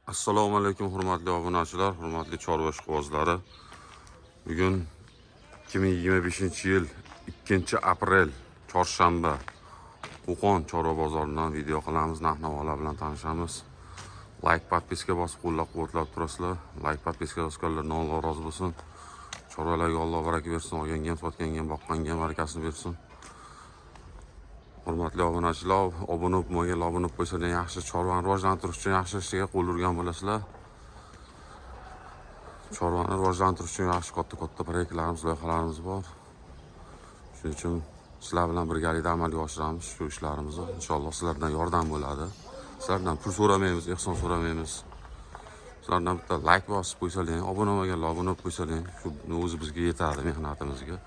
Assalomu alaykum, hurmatli obunachilar, hurmatli chorva ishqibozlari. Bugun 2025-yil 2 aprel, chorshanba. Qo'qon chorva bozoridan video qilamiz, narx-navolar bilan tanishamiz. Like, подписка bosib qo'llab-quvvatlab turasizlar. Like, подписка bosganlardan Alloh rozi bo'lsin. Chorvalarga Alloh baraka bersin, olganga ham, sotganga ham, boqqanga ham barakasini bersin. Hurmatli obunachilar, obuna bo'lmaganlar obuna bo'lib qo'ysalar yaxshi, chorvani rivojlantirish uchun yaxshi ishga qo'l urgan bo'lasizlar. Chorvani rivojlantirish uchun yaxshi katta-katta proyektlarimiz, loyihalarimiz bor. Shuning uchun sizlar bilan birgalikda amalga oshiramiz shu ishlarimizni. Inshaalloh sizlardan yordam bo'ladi. Sizlardan pul so'ramaymiz, ehson so'ramaymiz. Sizlardan bitta like bosib qo'ysalar, obuna bo'lmaganlar obuna bo'lib qo'ysalar, shu o'zi bizga yetadi mehnatimizga.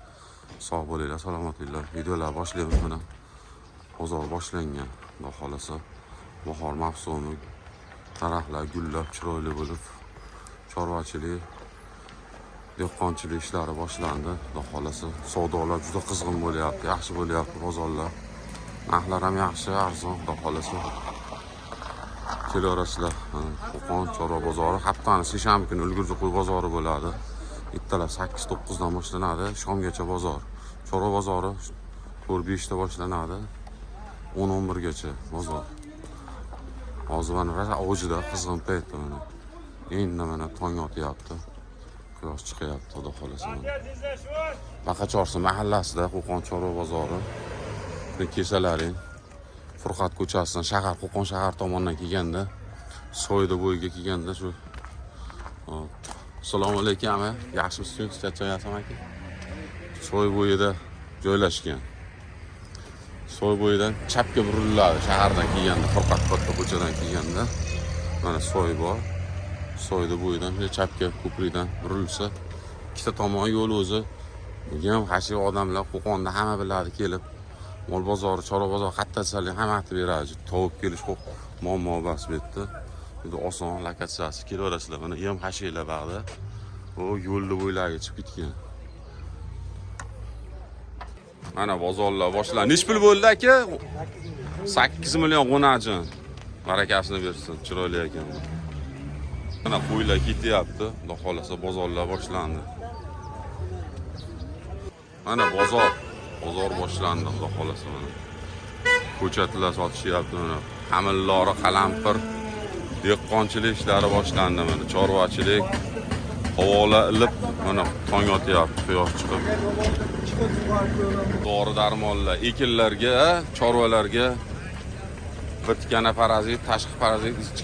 Sog' bo'linglar, salomat bo'linglar. Videolar boshlaymiz mana. Bozor boshlangan, xudo xohlasa. Bahor mavsumi, daraxtlar gullab, chiroyli bo'lib, chorvachilik, dehqonchilik ishlari boshlandi. Xudo xohlasa, savdolar juda qizg'in bo'lyapti, yaxshi bo'lyapti bozorlar. Narxlar ham yaxshi, arzon, xudo xohlasa. Kelaverasizlar. Mana Qo'qon chorva bozori haftani seshanba kuni Ulgurji qo'y bozori bo'ladi. Ertalab 8-9 dan boshlanadi, shomgacha bozor. Chorva bozori 4-5 da boshlanadi. 10-11 gacha bozor. Hozir mana rosa avjida, qizg'in paytda mana. Endi mana tong otyapti. Quyosh chiqyapti, xudo xohlasa mana. Baqachorsi mahallasida Qo'qon chorva bozori. Buni kelsalaring, Furqat ko'chasidan shahar, Qo'qon shahar tomondan kelganda, soyda bo'yiga kelganda shu. Hop. Assalomu alaykum, aka. Yaxshimisiz? Charchamayapsizmi, aka? Soy bo'yida joylashgan. Soy bo'yidan chapga buriladi shahardan kelganda, Furqat katta ko'chadan kelganda mana soy bor. Soyda bo'yidan shunday chapga ko'prikdan burilsa, ikkita tomon yo'l o'zi. Bugun ham hashiy odamlar Qo'qonda hamma biladi kelib. Mol bozori, chorva bozori qayerda desalar hamma aytib beradi. Tovib kelish muammo emas bu yerda. Juda oson lokatsiyasi, kelaverasizlar. Mana yem hashiylar bag'da. U yo'lni bo'ylariga chiqib ketgan. Mana bozorlar boshlandi. Nech pul bo'ldi, aka? 8 million g'unajin. Barakasini bersin, chiroyli ekan. Mana qo'ylar ketyapti. Xudo xohlasa bozorlar boshlandi. Mana bozor, bozor boshlandi, xudo xohlasa mana. Ko'chatlar sotishyapti mana. Hamillori, qalampir, dehqonchilik ishlari boshlandi mana, chorvachilik. Havolar ilib, mana tong otyapti, quyosh chiqib. Dori darmonlar ekinlarga, chorvalarga, bitgani parazit, tashqi parazit, ichki